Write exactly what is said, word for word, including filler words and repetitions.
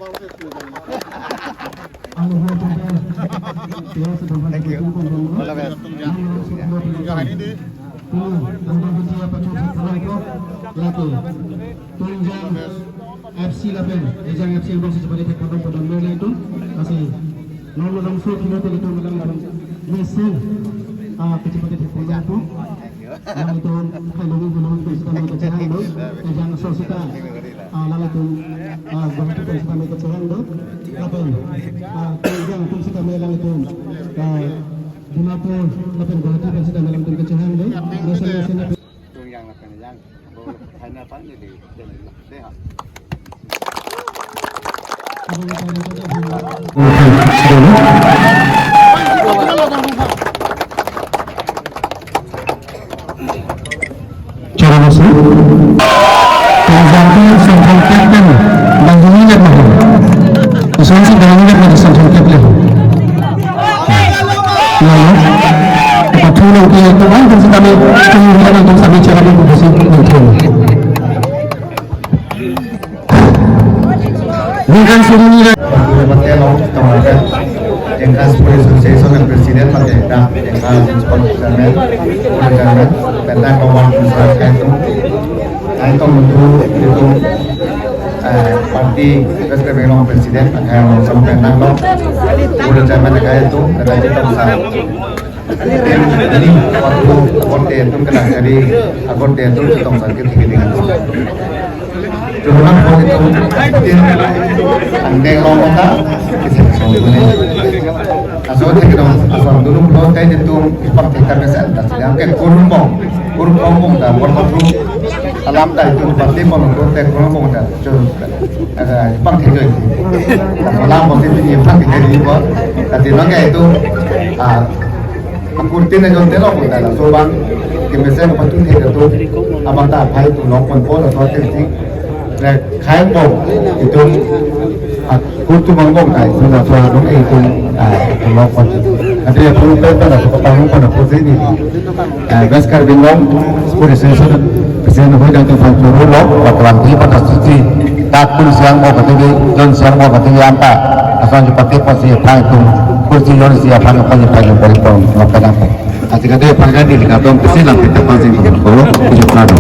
Thank you. All the best. Lake Tunjang F C lapen Ejang F C abang si chepate thek padam padam le itu. Lasi non lo dong so kilo te itu melang barang mesin. Ah, kechepate thek padam itu. Alanglitum, Khailongri Gunung pen sitame kachehang do, Ejang aso sita. Ah, alanglitum, ah, Guwahati pen sitame kachehang do. Lapen, ah, Ejang pen sitame alanglitum, ah, Dimapur, lapen Guwahati pen sitame alanglitum kachehang do. National National Tunjang lapen Ejang. Bo, China pan ni di, di, di, ha. Choro Bose. Example, central captain, bang jini jat mahal. Ison si bang jini jat mahal central captain. Lalu, apa tu lo ke, tu bang jini kami, tu bang jini kami, tu kami cakap ni, tu bang jini. Ningkan suri ni. Bupati along, Kamarajat, Jengkang Sports Association and President, mate, Jengkang Sports Chairman, Sports Chairman, Benda Kawan Musra Kaitung, Kaitung Mentu, itu, eh, party, West Bengal President, akhai along, sama Benda along, Sports Chairman, akhai itu, Benda Kaitung, sa. Ini waktu akorte atum kena jadi akorte atum chetong sakit gini. Jurunam pon itu din angdeng long kota. Aso cek dong, aso dulu pon tai itu ipak tingkat mesen. Yang ke kurung pon, kurung pon pon dah, pon pon alam dah itu pasti pon pon tai kurung pon dah. Jurun ada ipak tingkat itu. Alam pon itu ipak tingkat itu pon. Tapi nang itu ah Angkur tin ajon telo pun tala so bang kemesen patun he tu abang ta phai tu lok pon pon so tin tin. Re khai bong itum a kurtu bang bong kai so da so adong itum a lok pon. Ade pun pe pala so pang pon pon sini. Eh, West Karbi Anglong Sports Association President hoi dang tu phan churu lok, waktu di pada suci. Dak pun siang bong kati di, jon siang bong kati di anta. Asal jepati pasi phai tum, kursi jon si phai tum, pasi phai tum, pasi tum, lok kadang. Asik kati phai kati di kadang pesi lam kita pasi tum, kolo, tujuh kado.